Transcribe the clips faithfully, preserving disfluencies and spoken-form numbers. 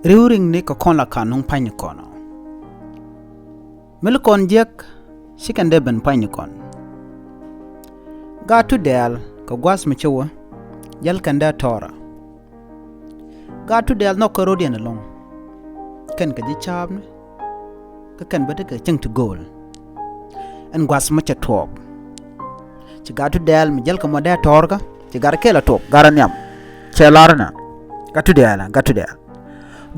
Ri̱w ri̱ŋni kɛ kɔn la ka nuŋ pa̱ny ni kɔn ɔ. Mi li kɔn jiäk, ci kɛn dee ben pa̱ny ni kɔn. Gaat tu dɛɛl kɛ gua̱th mi ci wä, jäl kɛn dee tɔɔra. Gaat tu dɛɛl nhɔk kä ro̱diɛn ɛlɔ̱ŋ. Kɛn kɛ ji̱ ca̱a̱pni, kä kɛn bä tekɛ cieŋ ti gööl. Ɛn gua̱th mi cɛ tuɔɔk. Ci gaat tu dɛɛl mi jäl kɛ mɔ dee tɔɔrkä, ci gat kɛl a tuɔk, gat a nhiam. Cɛ lar nɛ, gat tu dɛɛl, gat tu dɛɛl.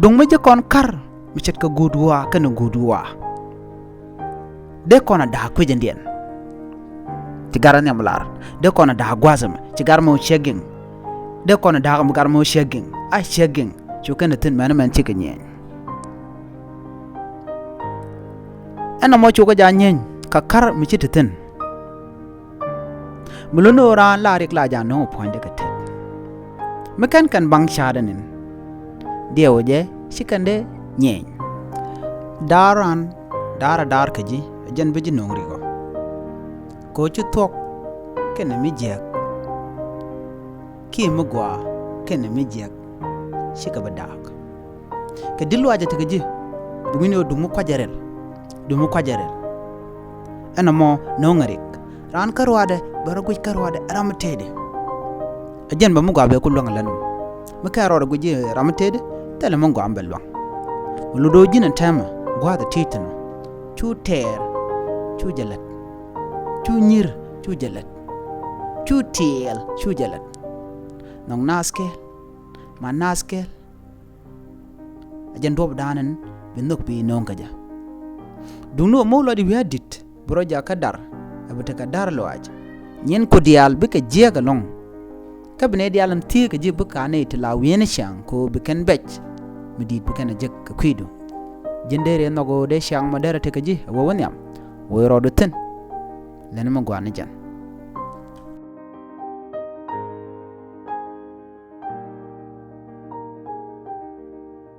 Duŋ mi ji̱ kɔn kar mi ce̱tkɛ guut waa kɛnɛ guut waa. Dee kɔn a da̱a̱k kui̱c ɛndiɛn. Ci gat a nhiam lar. Dee kɔn a da̱a̱k gua̱a̱th ɛmɛ, ci gat mɛ wä ciɛ giŋ. Dee kɔn a da̱a̱k mi gat mɛ wä ciɛ giŋ. A ciɛ giŋ. Cu kɛn a thi̱n mɛn mɛn cikɛ nyieny. Ɛn nɔmɔ cukɛ ja nyieny ka kar mi ci ti thi̱n. Mi luni ɣöö raan la rik la ja nöŋ puɔ̱nydɛ kɛ tet. Mi kɛn kɛn baŋ ca̱a̱dɛ ni̱n. Diɛw jɛ ci kɛn dee nyieny. Daar raan, daar a daar kä ji̱, a jɛn bi ji̱ nöŋ rik ɔ. Kɛ ɣöö ci thuɔ̱k kɛnɛ mi jiääk. Kiɛ mi gɔaa kɛnɛ mi jiääk. Cikɛ bi daak. Kɛ di̱t luaacɛ tekɛ ji̱, duŋ in ɣöö duŋ mi kuacɛ rɛl. Duŋ mi kuacɛ rɛl. Ɛn ɛmɔ no̱o̱ŋ ɛ rik. Raan kä ruaadɛ bɛ rɔ guic kä ruaadɛ ɛ ram mi tëëdɛ. Ɛ jɛn bɛ mi gɔaa bɛ ku luäŋ ɛ lät nɔm. Mi kɛ ruaadɛ guic ji̱ ram mi tëëdɛ, thilɛ mi gɔaa mi bɛ luäŋ. Mi lotdɛ ɣöö ji̱n ɛn tɛmɛ gua̱a̱th ɛ ti̱i̱t thin ɔ. Cu tɛɛr, cu jɛ lät. Cu nyi̱r, cu jɛ lät. Cu tiɛɛl, cu jɛ lät. Nhɔk naath kɛɛl, ma naath kɛɛl. A jɛn duɔ̱pdan ɛn bi nhök bi no̱o̱ŋ kä jɛ. Duŋni ɣöö mi wä luɔt i̱ wi̱i̱ a di̱t bi rɔ jakä da̱r, ɛ bi tekɛ da̱r luaac. Nyin ku diaal bikɛ jiääk ɛlɔ̱ŋ. Kä bi nɛy diaal ɛn thieekä ji̱ bikɛ a nɛy ti la wi̱i̱ni ciaŋ kɛ ɣöö bi kɛn bɛc. Mi di̱i̱t bi kɛn a jek kɛ kui̱du. Ji̱n dee rɛy nhɔk ɣöö dee ciaŋ mɔ derɛ tekɛ ji̱ ɛ wä wä nhiam. Wä rɔɔdu thi̱n. Lɛn mi gɔaa ni jɛn.